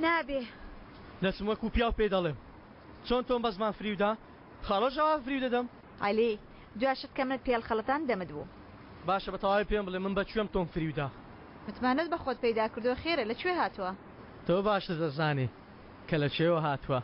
نابێ. دەچم وەکو پیاو پێی دەڵێم. چۆن تۆم بە زمان فریودا، خاڵۆش ئاوا فریو دەدەم. عەلی، دوا شت کە منت پێ هەڵخەڵەتاند دەمت بوو. باشە بە تەواوی پێم بڵێ من بە کوێم تۆم فریودا؟ متمانەت بە خۆت پەیدا کردووە خێرە لە کوێ هاتووە؟ تۆ باشتر دەزانی کە لە کوێوە هاتووە.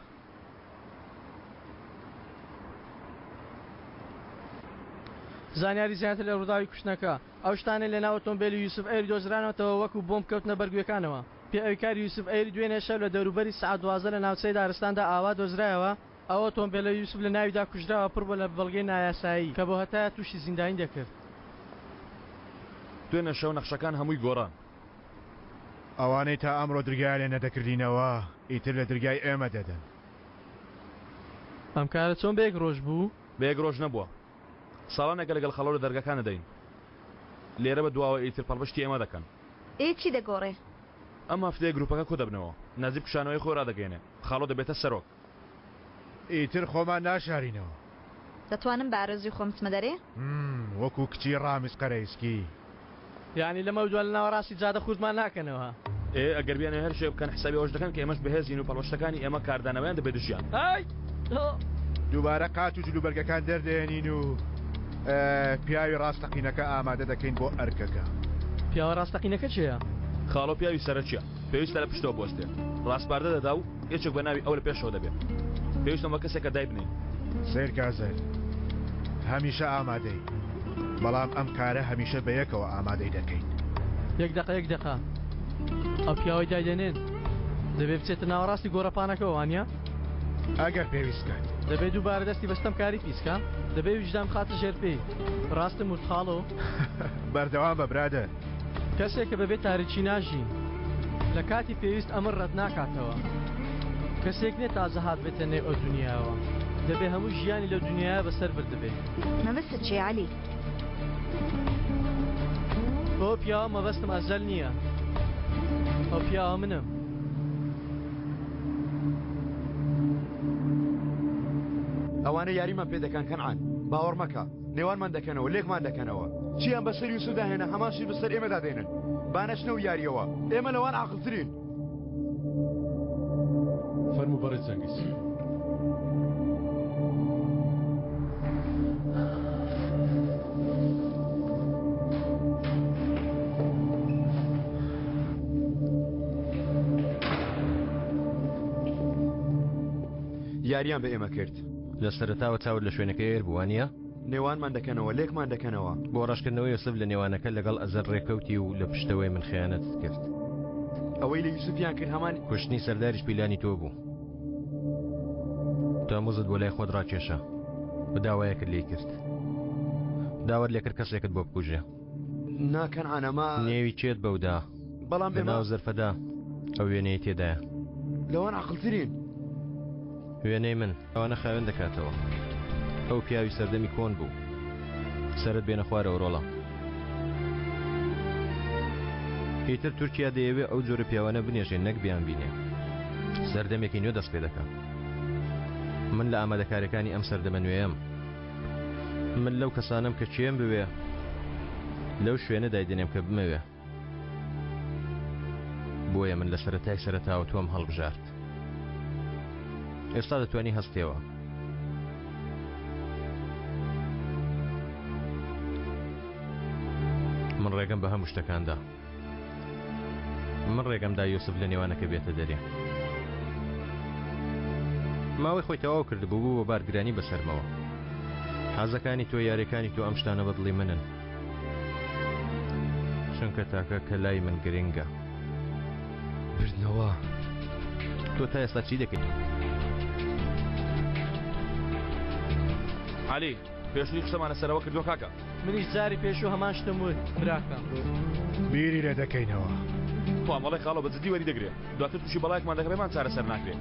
زانیاری زیاتر لە ڕووداوی کوشتنەکە، ئەو شتانەی لەناو ئۆتۆمبێلی یوسف ئەیری دۆزرانەوەتەوە وەکو بۆمب کەوتنە بەر گوێکانەوە. پێ ئەوی کاری یوسف ئەیری دوێنێ شەو لە دەوروبەری سەعات 12 لە ناوچەی دارستاندا ئاوا دۆزرایەوە، ئەو ئۆتۆمبێلە یوسف لە ناویدا کوژراوە پڕ بووە لە بەڵگەی نایاسایی کە بۆ هەتایە تووشی زیندانی دەکرد. دوێنێ شەو نەخشەکان هەمووی گۆڕان. ئەوانەی تا ئەمڕۆ درگایان لێ نەدەکردینەوە ئیتر لە درگای ئێمە دەدەن. ئەم کارە چۆن بە یەک ڕۆژ بوو؟ بە یەک ڕۆژ نەبووە. ساڵانێکە لەگەڵ خەڵۆ لە دەرگاکان دەدەین. لێرە بە دواوە ئیتر پەڵپشتی ئێمە دەکەن. ئێ چی دەگۆڕێ؟ ئەم هەفتەیە گروپەکە کۆدەبنەوە. نەجیب کشانەوەی خۆی ڕادەگەیەنێ. خاڵۆ دەبێتە سەرۆک. ئیتر خۆمان ناشارینەوە. دەتوانم بە ئارەزووی خۆم بچمە دەرێ؟ همم وەکو کچی ڕامیز قەرەیسکی. یانی لەمەودوا لە ناوەڕاستی جادە خوردمان ناکەنەوە. ئێ ئەگەر بیانەوێ هەر شتێک بکەن حسابی ئەوەش دەکەن کە ئێمەش بەهێزین و پەڵپشتەکانی ئێمە کاردانەوەیان دەبێت دژیان. ئای! دووبارە قات و جلوبەرگەکان دەردەهێنین و پیاوی ڕاستەقینەکە ئامادە دەکەین بۆ ئەرکەکە. پیاوە ڕاستەقینەکە کێیە؟ خاڵۆ پیاوی سەرەکیە. پێویستە لە پشتەوە بوەستێ. ڕاسپاردە دەدا و یەکێک بە ناوی ئەو لە پێشەوە دەبێ. پێویستم بە کەسێکە دایبنێین. سەیرکە ئەزەل، هەمیشە ئامادەی، بەڵام ئەم کارە هەمیشە بەیەکەوە ئامادەی دەکەین. یەک دەقە، یەک دەقە. ئەو پیاوەی دایدەنێن دەبێ بچێتە ناوەڕاستی گۆڕەپانەکەوە، وانییە؟ ئەگەر پێویست کات. دەبێ دووبارە دەستی بە ستەمکاری پیس کا. دەبێ ویژدان بخاتە ژێر پێی. ڕاستم وت خاڵۆ؟ بەردەوام بە برادەر. کەسێک کە بەبێ تاریکی ناژی، لە کاتی پێویست ئەمر ڕەت ناکاتەوە. کەسێک نییە تازە هاتبێتە نێو ئەو دونیایەوە، دەبێ هەموو ژیانی لەو دونیایە بەسەر بردبێ. مەبەستت چییە عەلی؟ بەو پیاوە مەبەستم ئەزەل نییە، ئەو پیاوە منم. ئەوانە یاریمان پێ دەکەن کەنعان، باوەڕ مەکە. نێوانمان دەکەنەوە لێکمان دەکەنەوە چیان بەسەر یوسفدا هێنا هەمان شت بەسەر ئێمەدا دێنن با نەچنەو یاریەوە ئێمە لەوان عاقڵترین. فەرموو بەڕێز جەنگیز. یاریان بە ئێمە کرد. لە سەرەتاوە چاوت لە شوێنەکەی ئێر بوو وانییە؟ نێوانمان دەکەنەوە لێکمان دەکەنەوە. بۆ ڕەشکردنەوەی یوسف لە نێوانەکە لەگەڵ ئەزەر ڕێکەوتی و لە پشتەوەی من خیانەتت کرد. ئەوەی لە یوسفیان کرد هەمان. کوشتنی سەرداریش پیلانی تۆ بوو. تەموزت بۆ لای خۆت ڕاکێشا و داوایەکت لێی کرد. داوات لێکرد کەسێکت بۆ بکوژێ. نا کەنعان ئەمە. نێوی کێت بەودا؟ بەڵام ئێمە. لەناو زەرفەدا ئەو وێنەی تێدایە. لەوان عەقڵترین. وێنەی من. ئەوانە خاوێن دەکاتەوە. ئەو پیاوی سەردەمی کۆن بوو. سەرت بێنە خوارەوە ڕۆڵە. ئیتر تورکیا دەیەوێ ئەو جۆرە پیاوانە بنێژێ نەک بیانبینێ. سەردەمێکی نوێ دەست پێ دەکا. من لە ئامادەکاریەکانی ئەم سەردەمە نوێیەم. من لەو کەسانەم کە کێم بوێ لەو شوێنە دایدەنێم کە بمەوێ. بۆیە من لە سەرەتای سەرەتاوە تۆم هەڵبژارد. ئێستا دەتوانی هەستێەوە. من ڕێگەم بە هەموو شتەکاندا. من ڕێگەم دا یوسف لە نێوانەکە بێتە دەرێ. ماوەی خۆی تەواو کردبوو بوو بە بارگرانی بەسەرمەوە. حەزەکانی تۆ یاریەکانی تۆ ئەم شتانە بەدڵی منن. چونکە تاکە کە لای من گرنگە. بردنەوە. تۆ تا ئێستا چی دەکەیت؟ عەلی پێشووی قسەمان لەسەرەوە کردووە کاکە. منیش جاری پێشوو هەمان شتم وت براکەم. بیری لێ دەکەینەوە. خوا مەڵێ خاڵۆ بە جدی وەری دەگرێ دواتر تووشی بەڵایەکمان دەکە پێمان چارەسەر ناکرێ.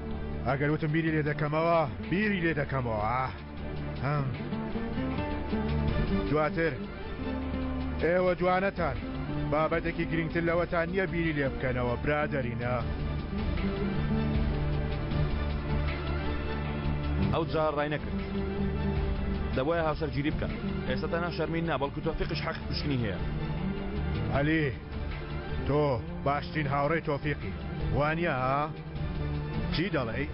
ئەگەر وتم بیری لێ دەکەمەوە بیری لێ دەکەمەوە. هەم دواتر ئێوە دوانەتان بابەتێکی گرنگتر لەوەتان نییە بیری لێ بکەنەوە برادەرینە. ئەو جار ڕای نەکرد دەبایە هاوسەرگیری بکەن ئێستا تەنها شەرمین نا بەڵکو تۆفیقیش حەقی کوشتنی هەیە. عەلی تۆ باشترین هاوڕێی تۆفیقی وانە؟ چی دەڵێی؟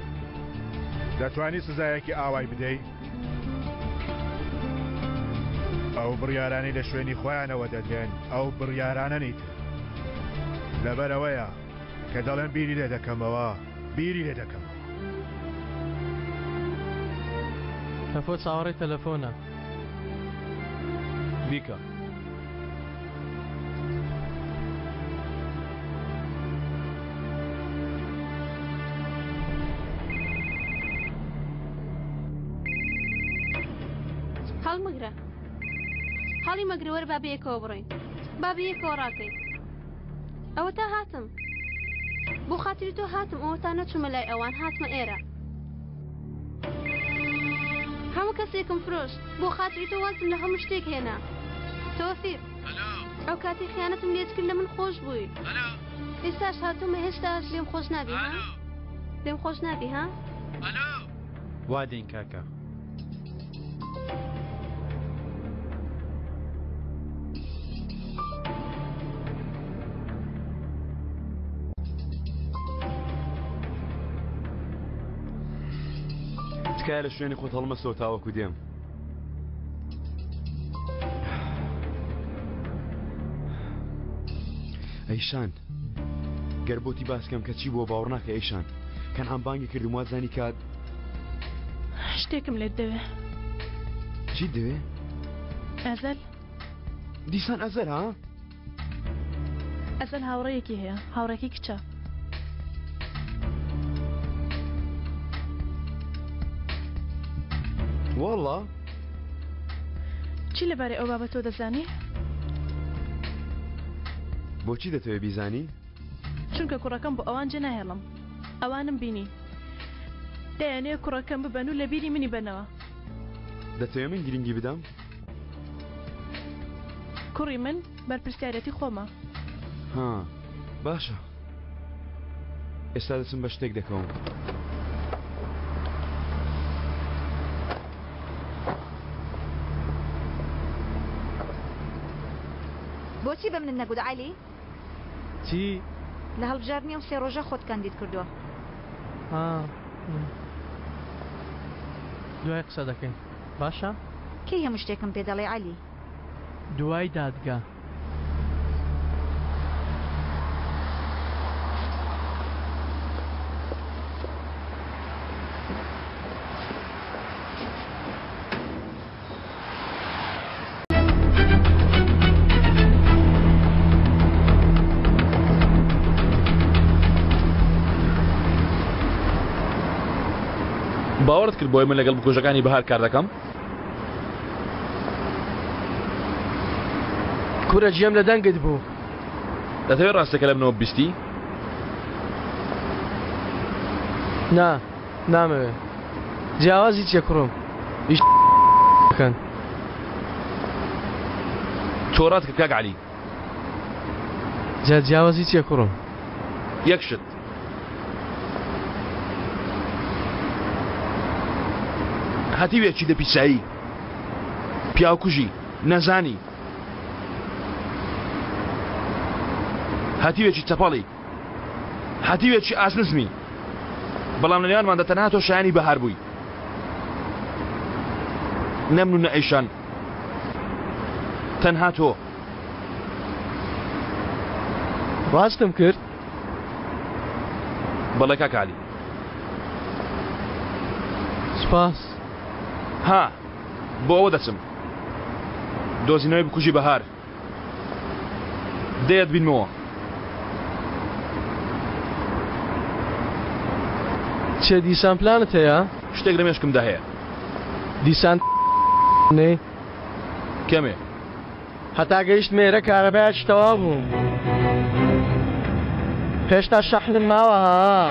دەتوانی سزایەکی ئاوای بدەی؟ ئەو بڕیارانەی لە شوێنی خۆیانەوە دەدرێن ئەو بڕیارانەن ئیتر. لەبەرئەوەیە کە دەڵێم بیری لێ دەکەمەوە، بیری لێ دەکەمەوە. تەفۆ چاوەڕێی تەلەفۆنە. بیکە. هەڵمگرە هەڵی مەگرە وەرە با بەیەکەوە بڕۆین با بەیەکەوە ڕاکەین ئەوەتا هاتم بۆ خاتری تۆ هاتم ئەوەتا نەچوومە لای ئەوان هاتمە ئێرە هەموو کەسێکم فرۆشت بۆ خاتری تۆ وازم لە هەموو شتێک هێنا تۆفیق ئەو کاتی خیانەتم لێت کرد لە من خۆش بووی ئێستاش هاتوومە هێشتاش لێم خۆش نابی ها لێم خۆش نابی ها وا دێین کاکە. تکایە لە شوێنی خۆت هەڵمەسەوە تاوەکو دێم. ئەیشان گەر بۆتی باسکەم کە چی بووە باوەڕ ناکەی ئەیشان کەنعان بانگی کردم وازانی کات شتێکم لێت دەوێ. چیت دەوێ؟ ئەزەل. دیسان ئەزەل ها؟ ئەزەل هاوڕێیەکی هەیە، هاوڕێکەی کچە. وەڵا؟ چی لەبارەی ئەو بابەتەوە دەزانی؟ بۆچی دەتەوێ بیزانی؟ چونکە کوڕەکەم بۆ ئەوان جێ ناهێڵم. ئەوانم بینی. دەیانەوێ کوڕەکەم ببەن و لەبیری منی بەنەوە. دەتەوێ من گرنگی بدەم؟ کوڕی من بەرپرسیارێتی خۆمە. ها باشە ئێستا دەچم بە شتێک دەکەوم. بۆچی بە منت نەگوت عەلی؟ چی؟ لە هەڵبژاردنی ئەو سێ ڕۆژە خۆت کاندید کردووە. ها دوای قسە دەکەین باشە؟ کەی هەموو شتێکم پێ دەڵێی عەلی؟ دوای دادگا. باوەڕت کرد بۆی من لەگەڵ بکوژەکانی بەهار کار دەکەم؟ کورە گوێم لە دەنگت بوو. دەتەوێت ڕاستەکە لە منەوە بیستی؟ نا نامەوێ. جیاوازی چیە کوڕم ئیش بکەن. تۆ ڕات کرد کاک عەلی. جا جیاوازی چیە کوڕم؟ یەک شت. هەتیوێکی دە پیسایی. پیاوکوژی. نەزانی. هەتیوێکی چەپەڵی. هەتیوێکی ئاست نزمی. بەڵام لە نێوانماندا تەنها تۆ شایانی بەهار بووی. نە من و نە ئەیشان. تەنها تۆ. ڕاستم کرد؟ بەڵێ کاک عەلی. سوپاس. ها بۆ ئەوە دەچم. دۆزینەوەی بکوژی بەهار. دەیەت بینمەوە. چێ دیسان پلانت هەیە؟ شتێک لە مێشکمدا هەیە. دیسان نەی؟ کەمێ. هەتا گەیشتمە ئێرە کارەبایەکی تەواو بوو. هێشتا شەحنم ماوە ها.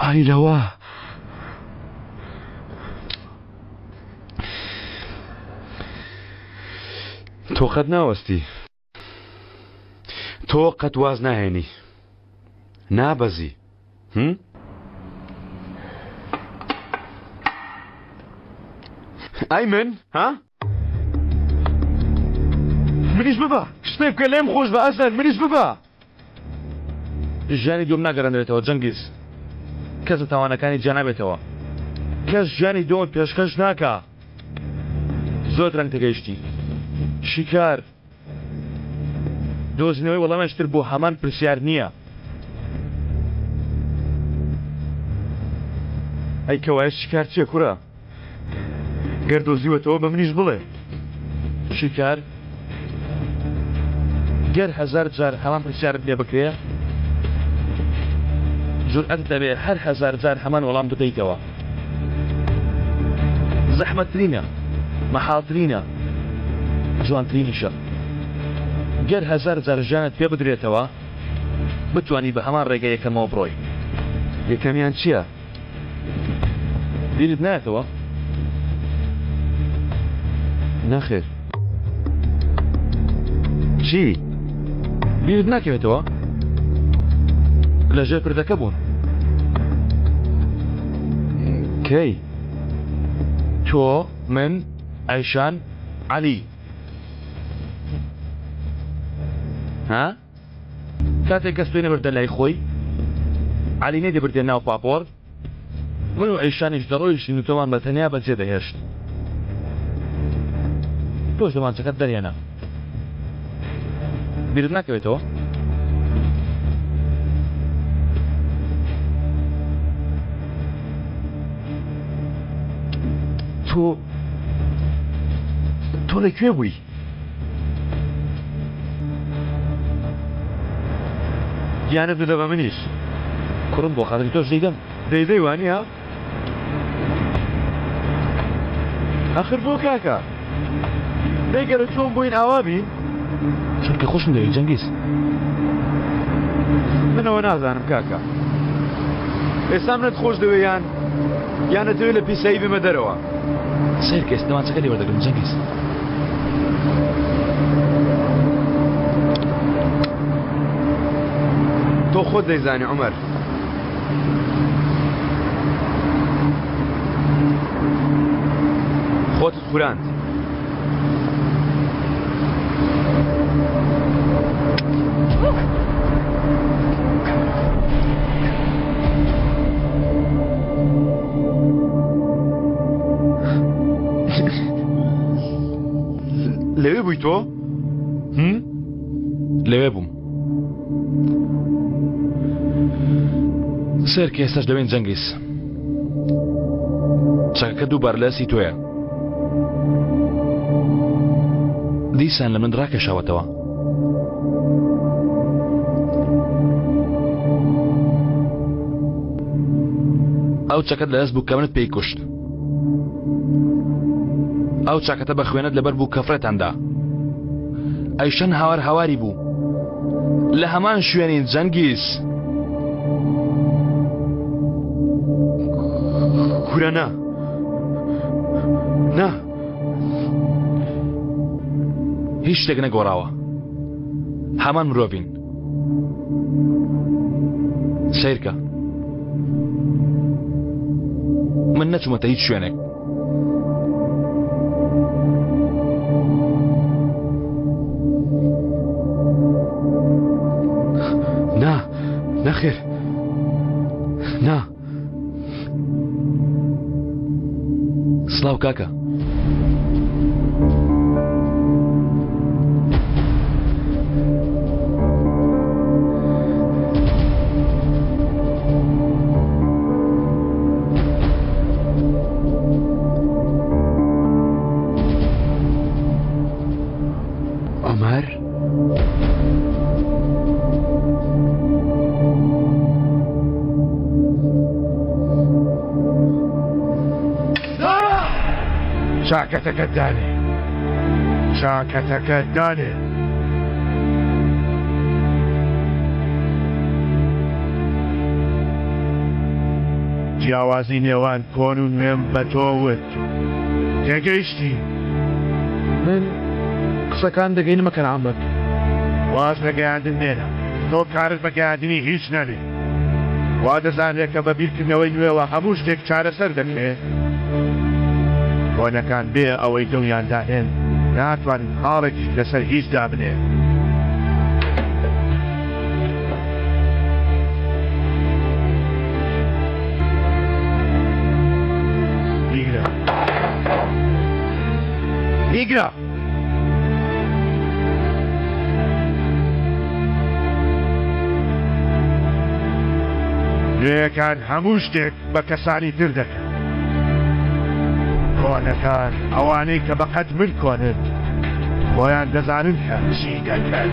ئای لەوە. تۆ قەت ناوەستی. تۆ قەت واز ناهێنی. نابەزی. هم؟ ئای من ها؟ منیش ببە شتێک بکە لێم خۆش بە ئەسەر منیش ببە. ژیانی دووەم ناگەڕێنرێتەوە جەنگیز کەس لە تاوانەکانی جیا نابێتەوە کەس ژیانی دووەمت پێشکەش ناکا زۆر درەنگ تێگەیشتی شیکار دۆزینەوەی وەڵامێکی تر بۆ هەمان پرسیار نییە. ئەی کەوایە شیکار چییە کورە؟ گەر دۆزیوەتەوە بە منیش بڵێ. شیکار، گەر هەزار جار هەمان پرسیارت لێ بکرێ، جورئەتت دەبێ هەر هەزار جار هەمان وەڵام بدەیتەوە. زەحمەتترینە، مەحاڵترینە، جوانترینیشە. گەر 1000 جار ژیانت پێ بدرێتەوە، بتوانی بە هەمان ڕێگە یەکەمەوە بڕۆی. یەکەمیان چییە؟ بیرت نایەتەوە؟ نەخێر. چی؟ بیرت ناکەوێتەوە؟ لە ژێر پردەکە بوون. کەی؟ تۆ، من، ئایشان، عەلی. ها؟ کاتێک کەس تۆی نەبردە لای خۆی، عەلی نەیدەبردە ناو پاپۆڕ، من و ئەیشانیش دەڕۆیشتین و تۆمان بە تەنیا بەجێ دەهێشت. تۆش دەمانچەکەت دەرهێنا. بیرت ناکەوێتەوە؟ تۆ تۆ لە کوێ بووی؟ گیانت بدە بە منیش. کوڕم بۆ خاتری تۆش دەیدەم. دەیدەی وانییە؟ ئەخر بۆ کاکە؟ دەی گەرە چۆن بووین ئاوا بین؟ چونکە خۆشم دەوێی جەنگیز. من ئەوە نازانم کاکە. ئێستا منت خۆش دەوێ یان یان ئەتەوێ لە پیسایی بێمە دەرەوە؟ سەیرکە ئێستا دەمانچەکە لێ وەردەگرم جەنگیز. تۆ خۆت دەیزانی عومەر. خۆتت خوراند. لەوێ بووی تۆ؟ لەوێ بووم. سەیرکە ئێستاش لەوێن جەنگیز. چەکەکە دووبارە لە دەستی تۆیە. دیسان لە من ڕاکێشاوەتەوە. ئەو چەکەت لە دەست بوو کە منت پێی کوشت. ئەو چاکەتە بە خوێنت لەبەر بوو کە فڕێتان دا. ئەیشەن هاوار هاواری بوو. لە هەمان شوێنین جەنگیز. کورە نا. نا. هیچ شتێک نەگۆڕاوە. هەمان مرۆڤین. سەیرکە. من نەچوومەتە هیچ شوێنێک. نا، نەخێر. نا. سڵاو کاکە. عومەر؟ چاکەتەکەت دانێ چاکەتەکەت دانێ. جیاوازی نێوان کۆن و نوێم بە تۆ وت. تێگەیشتی؟ من قسەکان دەگەینمە کەنعان بەگ. واز لە گەیاندن مێنە. تۆ کارت بە گەیاندنی هیچ نەبێ. وا دەزانرێ کە بە بیرکردنەوەی نوێوە هەموو شتێک چارەسەر دەکرێ؟ کۆنەکان بێ ئەوەی دڵیان دانێن ناتوانن خاڵێکیش لەسەر هیچ دابنێن. بیگرە. بیگرە! نوێیەکان هەموو شتێک بە کەسانی تر دەکەن. کۆنەکان، ئەوانەی کە بەقەد من کۆنن، خۆیان دەزانن کە چی دەکەن.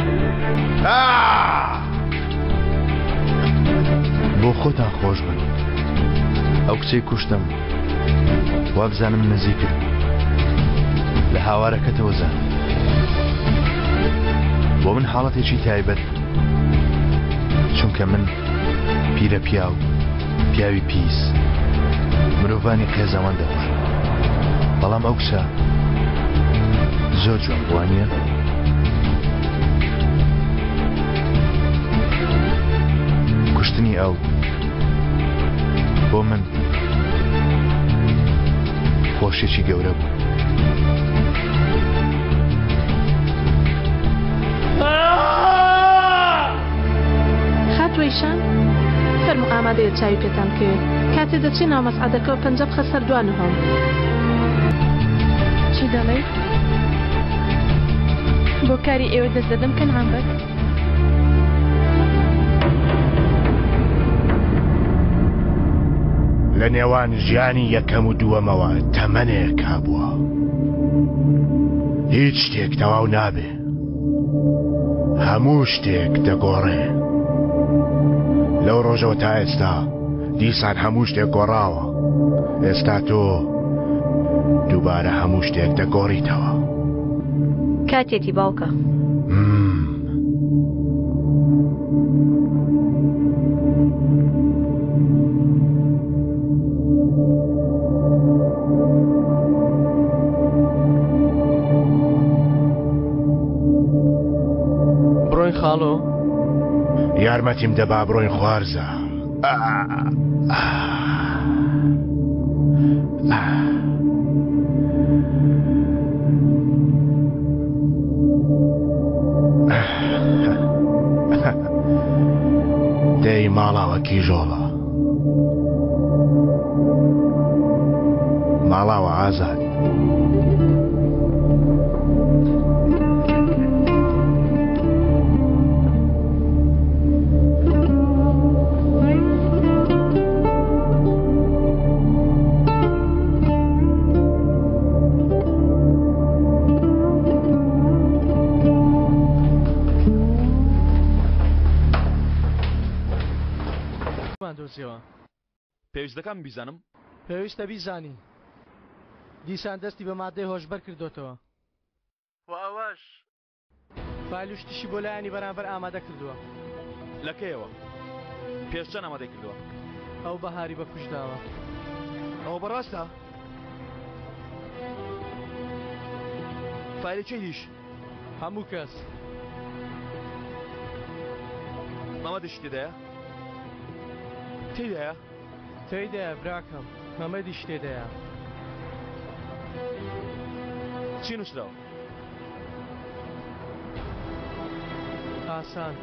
بۆ خۆتان خۆش بن. ئەو کچەی کوشتم وابزانم نزیکت بوو. لە هاوارەکەتەوە زانیم. بۆ من حاڵەتێکی تایبەت بوو. چونکە من پیرە پیاو، پیاوی پیس، مرۆڤانی قێزەوەن دەکوژم. بەڵام ئەو کچە زۆر جوان بوو وانییە؟ کوشتنی ئەو بۆ من خۆشیەکی گەورە بوو. خاتوو ئیشان فەرموو ئامادەیە چاوی پێتان بکەوێت کاتێ دەچی ناو مەسعەدەکەوە پەنجە بخە سەر دوا نهۆم. چی دەڵێی؟ بۆ کاری ئێوە دەست دەدەم کەنعان بەگ. لە نێوان ژیانی یەکەم و دووەمەوە تەمەنێک هەبووە. هیچ شتێک تەواو نابێ. هەموو شتێک دەگۆڕێ. لەو ڕۆژەوە تا ئێستا دیسان هەموو شتێک گۆڕاوە. ئێستا تۆ دووبارە هەموو شتێک دەگۆڕیتەوە. کاتێتی باوکە. بڕۆین خاڵۆ؟ یارمەتیم دە با بڕۆین خوارزا. دەی ماڵاوە کیژۆڵە. ماڵاوە ئازاد. دۆزیەوە. پێویست دەکا من بیزانم؟ پێویستە بیزانی. دیسان دەستی بە ماددەی هۆشبەر کردۆتەوە. و ئەوەش فایل و شتیشی بۆ لایەنی بەرامبەر ئامادە کردووە. لە کەیەوە؟ پێش چەند ئامادەی کردووە؟ ئەو بەهاری بە کوشت داوە. ئەوە بەڕاستە؟ فایلی کێی دیش؟ هەموو کەس. مەمەدیشی تێدایە؟ تێیدایە؟ تێیدایە براکەم، مەمەدیش تێدایە. چی نووسراوە؟ ئاسان.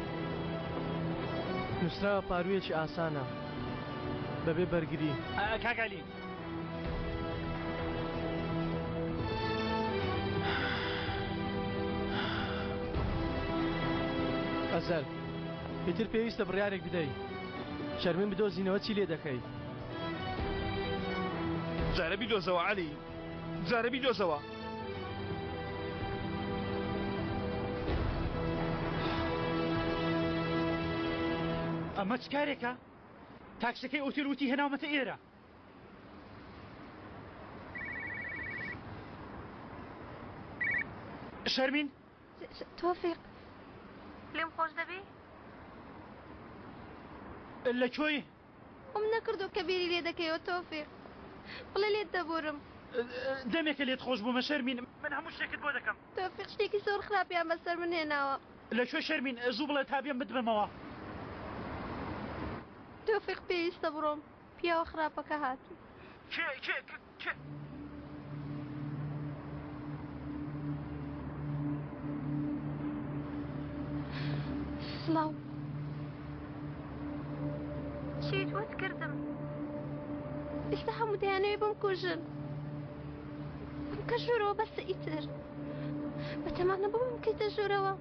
نووسراوە پاروویەکی ئاسانە. بەبێ بەرگری. کاک عەلی. ئەزەر ئیتر پێویستە بڕیارێک بدەی. شەرمین بدۆزینەوە چی لێ دەکەی؟ جارە بیدۆزەوە عەلی، جارە بیدۆزەوە. ئەمە چ کارێکە؟ تاکسیەکەی ئوتێل وتی هێناومەتە ئێرە. شەرمین؟ تۆفیق لێم خۆش دەبی؟ لە کوێی؟ وم نەکردووە کە بیری لێ دەکەیەوە تۆفیق. بڵێ لێت دەبورم. دەمێکە لێت خۆش بوومە شەرمین من هەموو شتێکت بۆ دەکەم. تۆفیق شتێکی زۆر خراپیان بەسەر من هێناوە. لە کوێ شەرمین زوو بڵێ تا بێم بتبەمەوە. تۆفیق پێویستە بڕۆم پیاوە خراپەکە هاتوو. کێ کێ کێ. سڵاو. چیت وت کردم. ئێستا هەموو دەیانەوێ بمکوژن. بمکە ژوورەوە بەسە ئیتر. بەتەما نەبوو بمکەیتە ژوورەوە.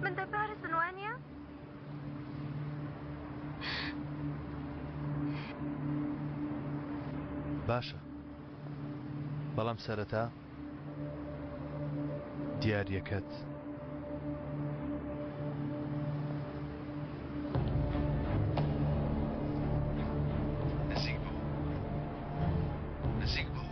من دەپارێزن وانە؟ باشە بەڵام سەرەتا دیاریەکەت. نزیک بۆ نزیک بۆ.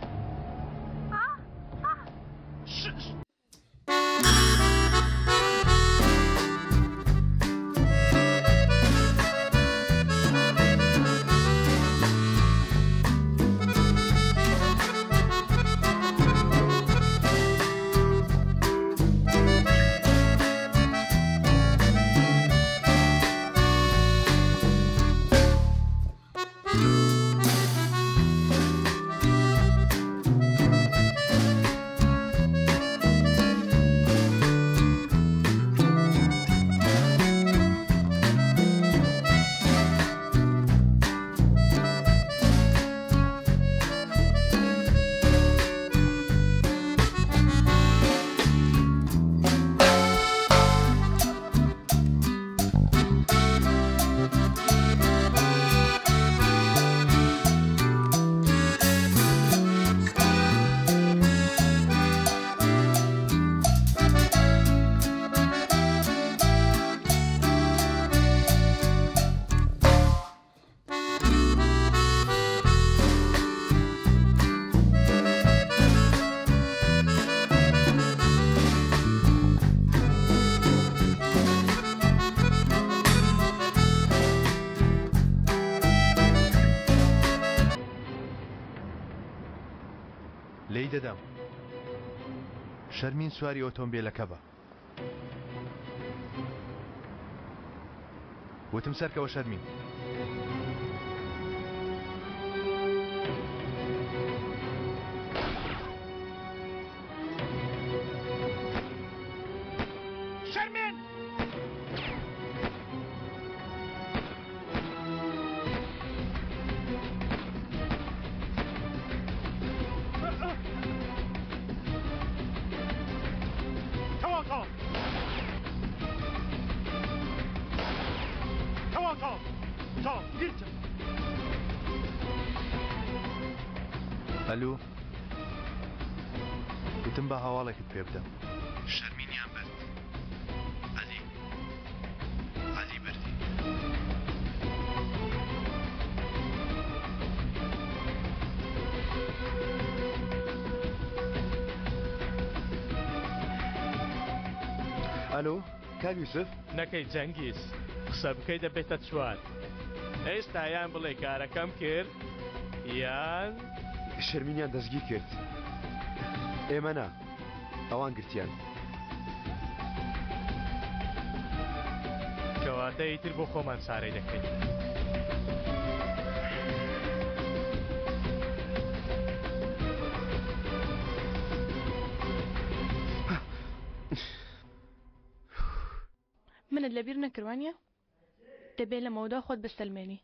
لێی دەدەم. شەرمین سواری ئۆتۆمبیلەکە بە. وتم سەرکەوە شەرمین. شەرمین! تەواو تەواو تەواو تەواو تەواو گرتم. ئەلو وتم با هەواڵێکت پێ بدەم. شەرمینیان برد. عەلی عەلی بردی. ئەلۆ کاک یوسف؟ نەکەی جەنگیز قسە بکەی دەبێتە چوار ئێستا یان بڵێ کارەکەم کرد یان شەرمینیان دەستگیر کرد ئێمە نا ئەوان گرتیان. کەواتە ئیتر بۆ خۆمان چارەی دەکەین. منت لەبیر نەکرد وانیە؟ دەبێ لەمەودا خۆت بسەلمێنی.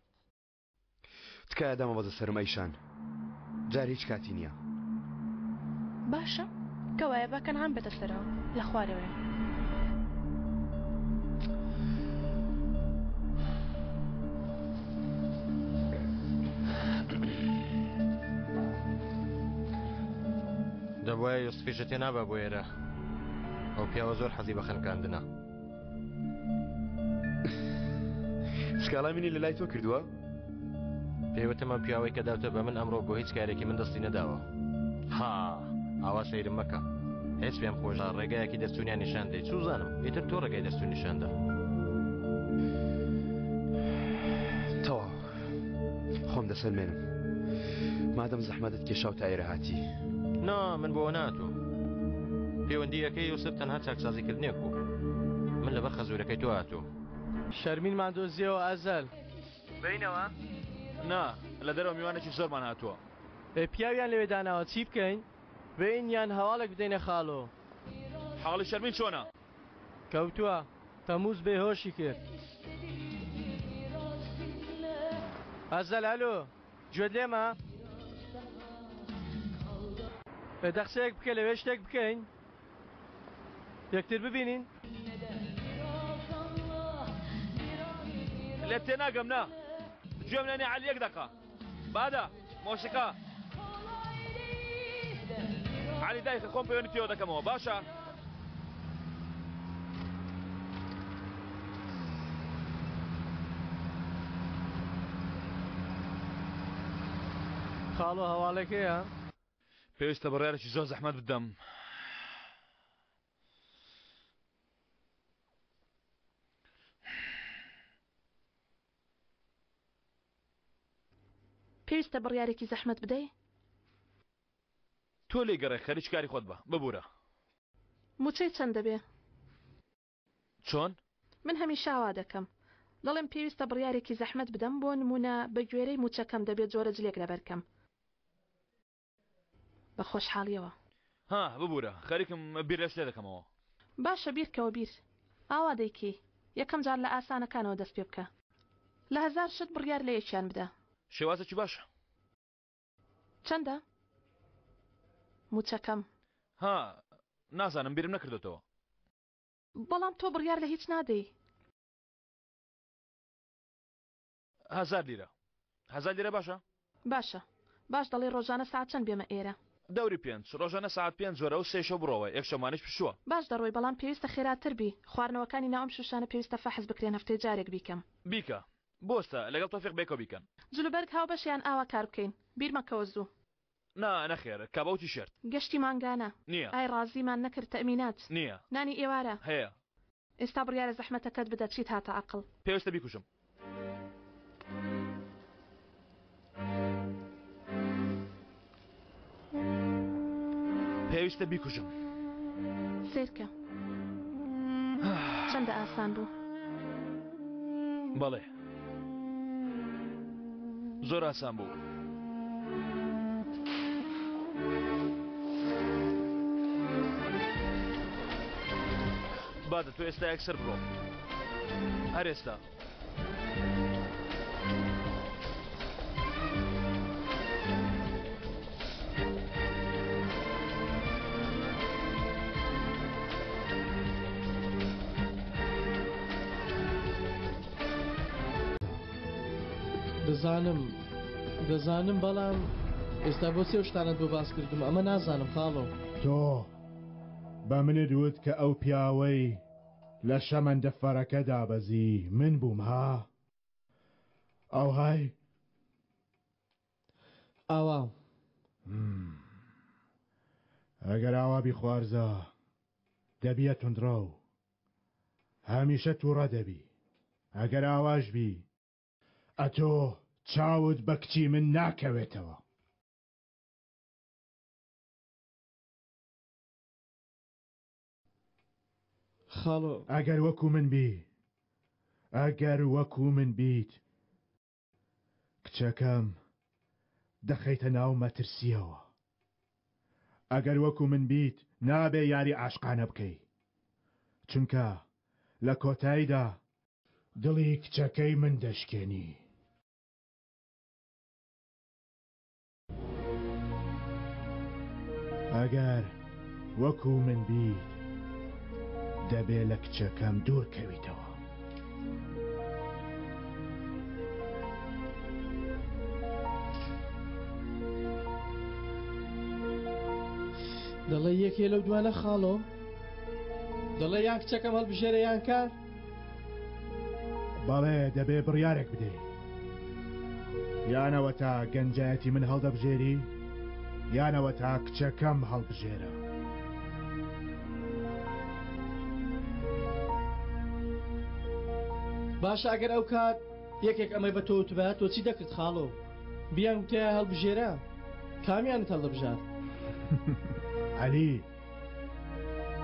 تکایە دامەبەزە سەرم ئەیشان جار هیچ کاتی نییە. باشە کەوایە با کەنعان بێتە سەرەوە لە خوارەوەیە. دەبوایە یوسفیشت هێنابا بۆ ئێرە ئەو پیاوە زۆر حەزی بە خنکاندنە. سکاڵای منی لەلای تۆ کردووە؟ پێی وتم ئەم پیاوەی کە داوتە بە من ئەمڕۆ بۆ هیچ کارێکی من دەستی نەداوە. ها ئاوا سەیرم مەکە. هیچ پێم خۆشە ڕێگایەکی دەرچوونیان نیشان دەی چوزانم ئیتر تۆ ڕێگای دەرچوون نیشاندا. تەواو. دەسەلمێنم. مادەم زەحمەتت کێشا و تا ئێرە هاتی. نا من بۆ ناتوم. پەیوەندییەکەی یوسف تەنها چاکسازیکردنێک بوو. من لەبەر خەزورەکەی تۆ هاتووم. شەرمینمان دۆزیەوە ئەزەل. بەینەوە؟ نا، لە دەرەوە میوانێکی زۆرمان هاتووە. ئێ پیاویان لەوێ داناوە چی بکەین؟ بێین یان هەواڵێک بدەینە خاڵۆ؟ حاڵی شەرمین چۆنە؟ کەوتووە، تەمووز بێهۆشی کرد. ئەزەل ئەلۆ، گوێت لێمە؟ ئێ دە قسەیەک بکە لەوێ شتێک بکەین یەکتر ببینین. لێت تێناگەم نا گوێم لێ نیە عەلی یەک دەقە. بادە مۆسیقا عەلی دایکە خۆم پەیوەندی پێوە دەکەمەوە باشە. خاڵۆ هەواڵێک هەیە؟ پێویستە بڕیارێکی زۆر زەحمەت بدەم. پێویستە بڕیارێکی زەحمەت بدەی؟ تۆ لێی گەڕێ خەریکی کاری خۆت بە، ببورە. موچەی چەند دەبێ؟ چۆن؟ من هەمیشە وا دەکەم. دەڵێم پێویستە بڕیارێکی زەحمەت بدەم، بۆ نموونە بە گوێرەی موچەکەم دەبێ جۆرە جلێک لەبەر کەم. بە خۆشحاڵیەوە. ها ببورە خەریکم بیر لە شتێ دەکەمەوە. باشە بیرکەوە بیر. ئاوا دەیکەی. یەکەم جار لە ئاسانەکانەوە دەست پێ بکە. لە هەزار شت بڕیار لە یەکیان بدە. شێوازێکی باشە. چەندە موچەکەم؟ ها نازانم بیرم نەکردۆتەوە. بەڵام تۆ بڕیار لە هیچ نادەی. هەزار لیرە. هەزار لیرە باشە؟ باشە. باش دەڵێی ڕۆژانە سەعات چەند بێمە ئێرە؟ دەوری پێنج. ڕۆژانە سەعات پێنج وەرە و سێ شەو بڕۆوە، یەک شەمانیش پشووە. باش دەڕۆی بەڵام پێویستە خێراتر بی. خواردنەوەکانی ناو ئەم شووشانە پێویستە فەحس بکرێن هەفتەی جارێک بیکەم. بیکە. بوەستە، لەگەڵ تۆفیق بەیەکەوە بیکەن. جلوبەرگ هاوبەش یان ئاوا کار بکەین؟ بیرمەکەوە زوو. نا نەخێر، کابە و تیشێرت. گەشتی مانگانە. نییە. ئای ڕازیمان نەکرد تەئمینات. نییە. نانی ئێوارە. هەیە. ئێستا بڕیارە زەحمەتەکەت بدە چیت هاتە عەقڵ. پێویستە بیکوژم. پێویستە بیکوژم. سەیرکە چەندە ئاسان بوو. بەڵێ زۆر ئاسان بوو. بادە تۆ ئێستا یەکسەر بڕۆ هەر ئێستا. دەزانم دەزانم بەڵام ئێستا بۆ سێ شتانت بۆ باس کردم ئەمە نازانم خاڵۆ. تۆ بە منت وت کە ئەو پیاوەی لە شەمەندەفەرەکە دابەزی من بووم ها؟ ئەوهای؟ ئاوا. ئەگەر ئاوا بی خوارزا دەبیە توندڕەو هەمیشە تووڕە دەبی ئەگەر ئاواش بی ئەتۆ چاوت بە کچی من ناکەوێتەوە. خاڵۆ. ئەگەر وەکو من بی ئەگەر وەکو من بیت کچەکەم دەخەیتە ناو مەترسیەوە ئەگەر وەکو من بیت نابێ یاری عاشقانە بکەی چونکە لە کۆتاییدا دڵی کچەکەی من دەشکێنی. ئەگەر وەکو من بیت دەبێ لە کچەکەم دوور کەویتەوە. دەڵێ یەکێ لەو دوانە خاڵۆ دەڵێ یان کچەکەم هەڵبژێرە یان کار بەڵێ دەبێ بڕیارێک بدەی یانەوە تا گەنجایەتی من هەڵدەبژێری یانەوە تا کچەکەم هەڵبژێرە. باشە ئەگەر ئەو کات یەکێک ئەمەی بە تۆ وتبایە تۆ چی دەکرد خاڵۆ؟ بیان وتایە هەڵبژێرە کامیانت هەڵدەبژارد؟ عەلی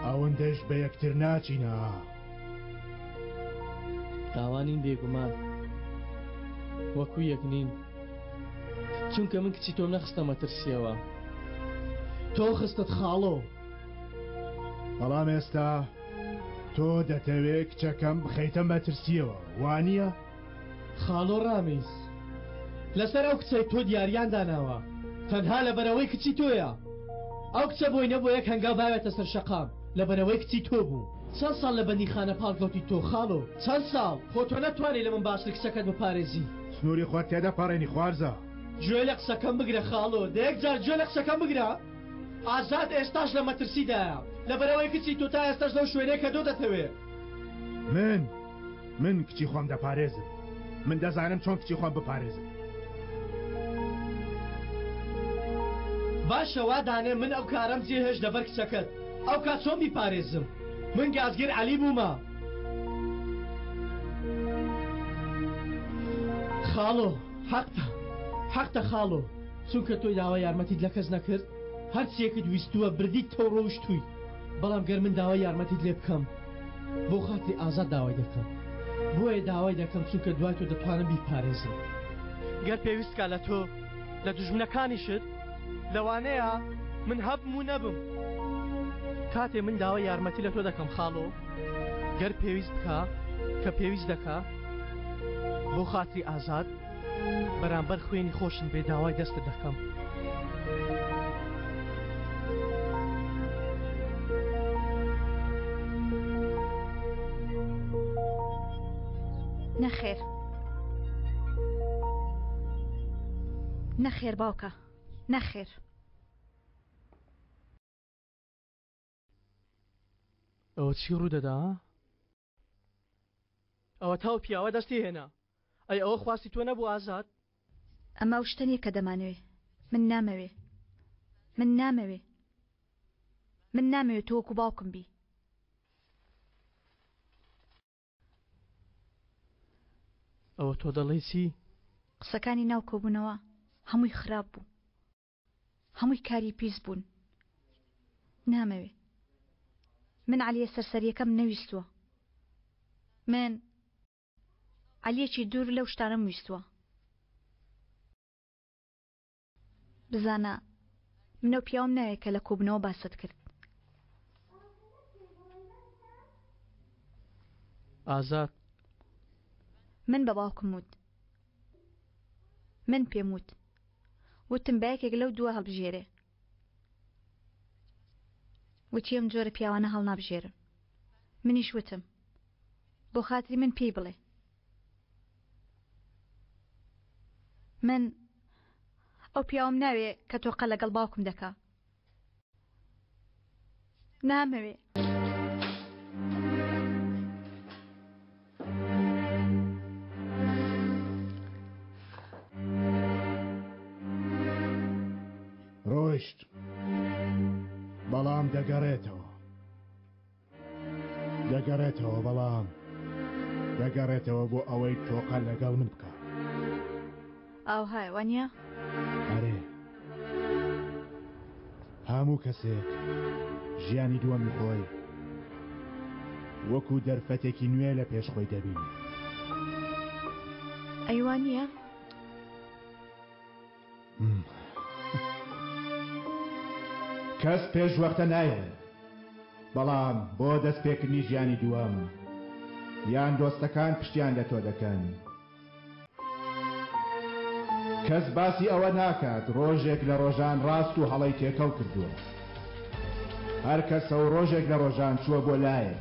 ئەوەندەش بە یەکتر ناچینە. تاوانین بێگومان وەکو یەک نین چونکە من کچی تۆم نەخستە مەترسیەوە تۆ خستت خاڵۆ. بەڵام ئێستا تۆ دەتەوێ کچەکەم بخەیتە مەترسیەوە وانییە؟ خاڵۆ ڕامیز لەسەر ئەو کچەی تۆ دیاریان داناوە تەنها لەبەرئەوەی کچی تۆیە ئەو کچە بۆی نەبووە یەک هەنگاو باوێتە سەر شەقام لەبەرئەوەی کچی تۆ بوو چەند ساڵ لە بەندیخانە پاڵکەوتی تۆ خاڵۆ چەند ساڵ خۆ تۆ نەتوانی لە من باشتر کچەکەت بپارێزی. سنووری خۆت تێدەپەڕێنی خوارزا. گوێ لە قسەکەم بگرە خاڵۆ دە یەک جار گوێ لە قسەکەم بگرە ئازاد ئێستاش لە مەترسیدایە لەبەرئەوەی کچی تۆ تا ئێستاش لەو شوێنەیە کە تۆ دەتەوێ. من من کچی خۆم دەپارێزم من دەزانم چۆن کچی خۆم بپارێزم. باشە وا دانێ من ئەو کارەم جێهێشت لەبەر کچەکەت ئەو کات چۆن بیپارێزم من گازگر عەلی بوومە. خاڵۆ حەقتە حەقتە خاڵۆ چونکە تۆی داوای یارمەتیت لە کەس نەکرد هەرچیەکت ویستووە بردیتەوە ڕۆیشتووی بەڵام گەر من داوای یارمەتیت لێ بکەم بۆ خاتری ئازاد داوای دەکەم بۆیە داوای دەکەم چونکە دوای تۆ دەتوانم بیپارێزم گەر پێویست کا لە تۆ لە دوژمنەکانیشت لەوانەیە من هەبم و نەبم کاتێ من داوای یارمەتی لە تۆ دەکەم خاڵۆ گەر پێویست بکا کە پێویست دەکا بۆ خاتری ئازاد بەرامبەر خوێنی خۆشم بێ داوای دەستت دەکەم. نەخێر نەخێر باوکە نەخێر. ئەوە چی ڕوودەدا؟ ئەوەتا ئەو پیاوە دەستی هێنا. ئەی ئەوە خواستی تۆ نەبوو ئازاد؟ ئەمە ئەو شتە نییە کە دەمانەوێ. من نامەوێ. من نامەوێ. من نامەوێ تۆ وەکو باوکم بی. ئەوە تۆ دەڵێی چی؟ قسەکانی ناو کۆبوونەوە هەمووی خراپ بوو. هەمووی کاری پیس بوون. نامەوێ. من عەلیە سەرسەریەکەم نەویستووە. من عەلیەکی دوور لەو شتانەم ویستووە. بزانە من ئەو پیاوەم ناوێ کە لە کۆبوونەوە باست کرد. ئازاد. من بە باوکم وت. من پێم وت. وتم با یەکێک لەو دووە هەڵبژێرێ. وتی ئەم جۆرە پیاوانە هەڵنابژێرم. منیش وتم بۆ خاتری من پێی بڵێ. من ئەو پیاوەم ناوێ کە تۆقە لەگەڵ باوکم دەکا. نامەوێ. ڕۆیشت بەڵام دەگەڕێتەوە دەگەڕێتەوە بەڵام دەگەڕێتەوە بۆ ئەوەی تۆقە لەگەڵ من بکە ئاوهایە وانە؟ ئەرێ هەموو کەسێک ژیانی دووەمی خۆی وەکو دەرفەتێکی نوێ لە پێش خۆی دەبینێ. ئەی وا نییە؟ کەس پێش وەختە نایڵێ بەڵام بۆ دەستپێکردنی ژیانی دووەم یان دۆستەکان پشتیان لە تۆ دەکەن کەس باسی ئەوە ناکات ڕۆژێک لە ڕۆژان ڕاست و هەڵەی تێکەڵ کردووە. هەر کەسە و ڕۆژێک لە ڕۆژان چووە بۆ لایەک.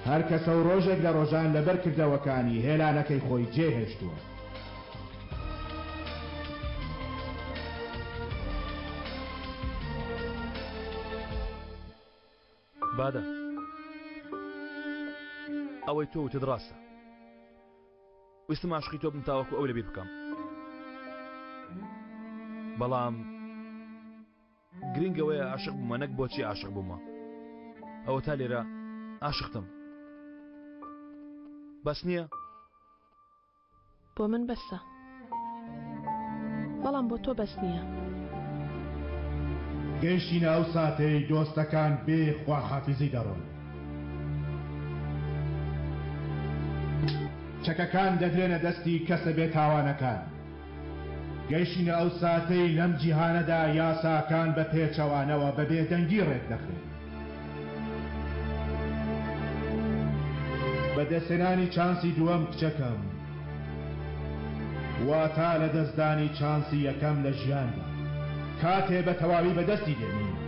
هەر کەسە و ڕۆژێک لە ڕۆژان لەبەر کردەوەکانی هێلانەکەی خۆی جێ هێشتووە. بادە ئەوەی تۆ وتت ڕاستە. ویستم عاشقی تۆ بم تاوەکو ئەو لەبیر بکەم بەڵام گرنگ ئەوەیە عاشق بوومە نەک بۆچی عاشق بوومە ئەوە تا لێرە عاشقتم بەس نییە بۆ من بەسە. بەڵام بۆ تۆ بەس نییە. گەیشتینە ئەو ساتەی دۆستەکان بێ خواحافیزی دەڕۆن. چەکەکان دەدرێنە دەستی کەسە بێتاوانەکان. گەیشتینە ئەو ساتەی لەم جیهانەدا یاساکان بە پێچەوانەوە بە بێدەنگی ڕێکدەخرێن. بەدەستهێنانی چانسی دووەم کچەکەم واتا لەدەستدانی چانسی یەکەم لە ژیاندا. کاتێ بە تەواوی بەدەستی دێنی.